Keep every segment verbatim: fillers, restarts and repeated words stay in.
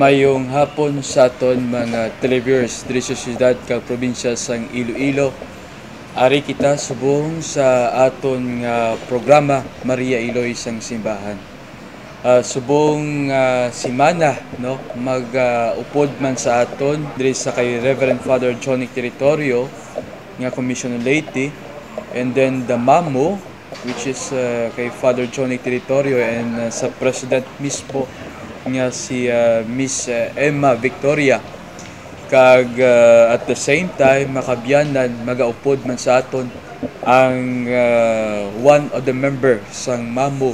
Mayong hapon sa aton mga televiewers diri sa siyudad kag probinsya sang Iloilo. Ari kita subong sa aton nga programa, Maria Iloy sang Simbahan. Ah, subong, ah, semana, no, mag, ah, upod man sa aton diri sa kay Reverend Father Johnny Territorio nga Commissioner Leyte, and then the MAMU, which is, uh, kay Father Johnny Territorio and, uh, sa president mismo nga si, uh, Miss, uh, Emma Victoria. Kag, uh, at the same time, makabyanan, magaupod man sa aton ang, uh, one of the member sang MAMU,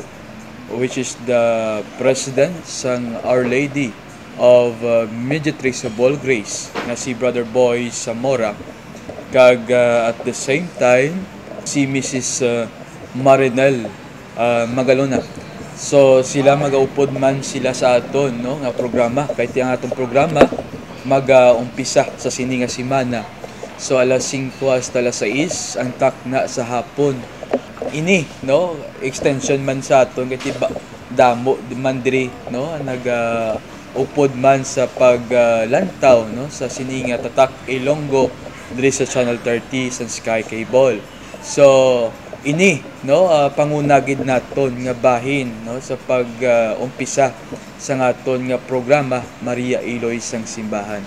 which is the president sang Our Lady of, uh, Mediatrix of All Grace, nga si Brother Boy Zamora, kag, uh, at the same time, si Missus, uh, Marinel, uh, Magalona. So, sila magaupod man sila sa aton, no, nga programa. Kay ti ang atong programa magaumpisa sa sini nga semana. So, alas singko hasta alas sais ang takna sa hapon. Ini, no, extension man sa aton kay ti ba, damo man diri, no, nag, ah, upod man sa pag, ah, lantaw, no, sa sini nga Tatak Ilonggo diri sa Channel thirty sa Sky Cable. So, ini, no, ah, panguna gid naton nga bahin, no, sa pag, ah, umpisa sa aton nga programa, Maria Iloy sang Simbahan.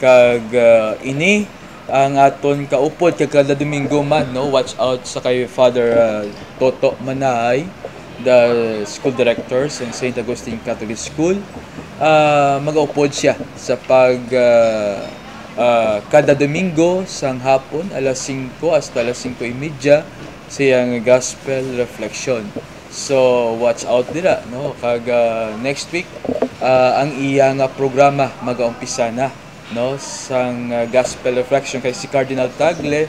Kag, ah, ini ang aton kaupod kag kada Domingo man, no, watch out sa kay Father, ah, Toto Manahay, the school director sa Saint Augustine Catholic School. Ah, magaupod siya sa pag, ah, ah, kada Domingo sang hapon, alas singko hasta alas singko y media, sa iyang gospel reflection. So, watch out dira, no? Kag, ah, next week, ah, ang iya nga programa magaumpisa na, no, sang, ah, gospel reflection kay si Cardinal Tagle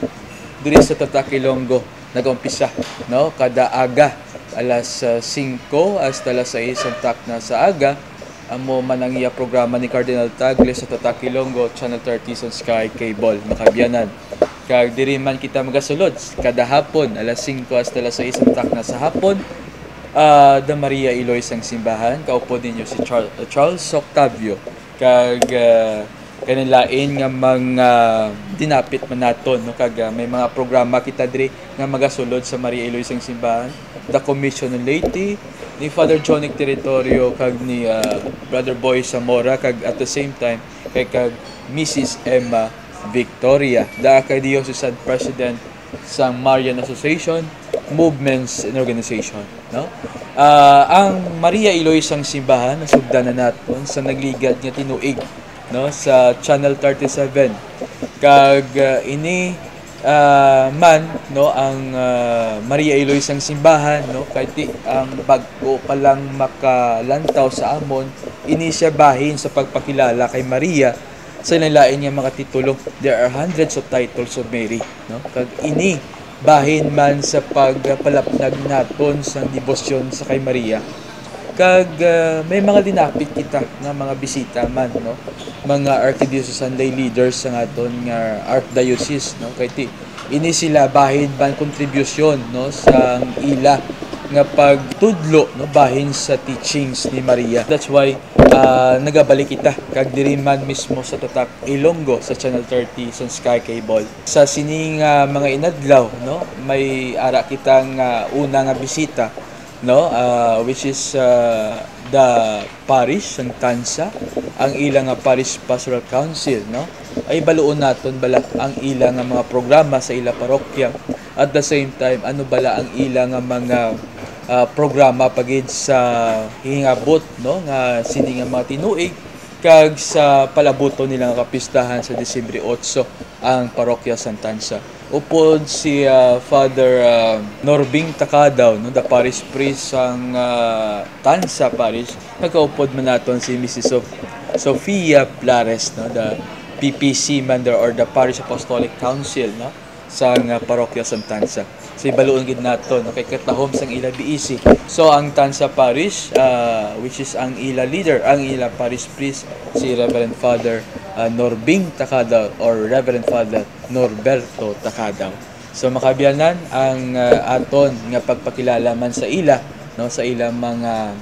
diri sa Tatak Ilonggo nagaumpisa, no, kada aga alas, ah, singko hasta alas sais ang takna sa aga. Amo man ang iya programa ni Cardinal Tagle sa Tatak Ilonggo, Channel thirty sa Sky Cable, makabyanan. Kag diri man kita magasulod kada hapon, alas singko hasta alas sais ang takna sa hapon. Ah, The Maria Iloy sang Simbahan, kaupod ninyo si Char-, Charles Octavio. Kag, ah, kaning lain nga mga dinapit man naton, no? Kag, ah, may mga programa kita diri nga magasulod sa Maria Iloy sang Simbahan, the Commission on Leyte, ni Father Johnny Territorio, kag ni, ah, Brother Boy Zamora, kag at the same time, kay kag Missus Emma Victoria, the Archdiocesan President sang Marian Association, Movements, and Organization, no? Ah, ang Maria Iloy sang Simbahan, nasugdan na naton sa nagligad nga tinuig, no, sa Channel thirty-seven. Kag, ah, ini, ah, man, no, ang, ah, Maria Iloy sang Simbahan, no, kay ti ang bag-o pa lang makalantaw sa amon, ini siya bahin sa pagpakilala kay Maria sa lain-lain nga mga titulo. There are hundreds of titles of Mary, no? Kag ini bahin man sa pagpalapnag naton sang debosyon sa kay Maria. Kag, ah, may mga dinapit kita nga mga bisita man, no? Mga archdiocesan lay leaders sa aton nga archdiocese, no? Kay ti, ini sila bahin man kontribusyon, no, sang ila nga pagtudlo, no, bahin sa teachings ni Maria. That's why, ah, nagabalik kita kag diri man mismo sa Tatak Ilonggo sa Channel thirty sa Sky Cable. Sa sini nga mga inadlaw, no, may ara kita nga una nga bisita, no, ah, which is, ah, the parish sang Tansa, ang ila nga Parish Pastoral Council, no. Ay, baluon naton bala ang ila nga mga programa sa ila parokya. At the same time, ano bala ang ila nga mga, ah, programa pa gid sa hingabot, no, nga sini nga mga tinuig, kag sa palabuton nila nga kapistahan sa Disyembre otso ang Parokya San Tansa. Upod si, ah, Father, ah, Norbing Takadaw, no, the parish priest sang, ah, Tansa Parish, nagkaupod man naton si Missus Sof-, Sofia Blares, no, the P P C member or the Parish Apostolic Council, no, sang, ah, Parokya San Tansa. So, ibaluon gid nato, no, kay katahom sang ila B E C. So, ang Tansa Parish, ah, which is ang ila leader, ang ila parish priest, si Reverend Father, ah, Norbing Takadaw or Reverend Father Norberto Takadaw. So, makabyanan ang, ah, aton nga pagpakilala man sa ila, no, sa ila mga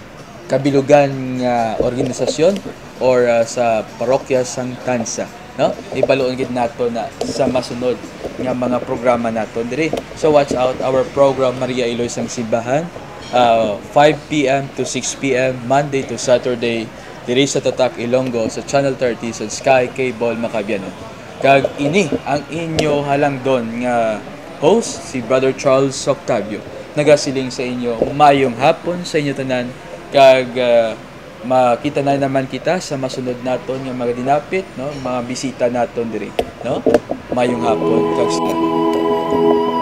kabilugan nga organisasyon or, ah, sa parokya sang Tansa, no? Ibaluon gid nato na sa masunod nga mga programa naton diri. So watch out our program Maria Iloy sang Simbahan, ah, five p m to six p m, Monday to Saturday, diri sa Tatak Ilonggo sa Channel thirty sa Sky Cable Makabiano. Kag ini ang inyo halangdon nga host, si Brother Charles Octavio. Nagasiling sa inyo, mayong hapon sa inyo tanan, kag, ah, makita na naman kita sa masunod naton nga mga dinapit, no? Mga bisita naton diri, no? Mayong hapon kag salamat.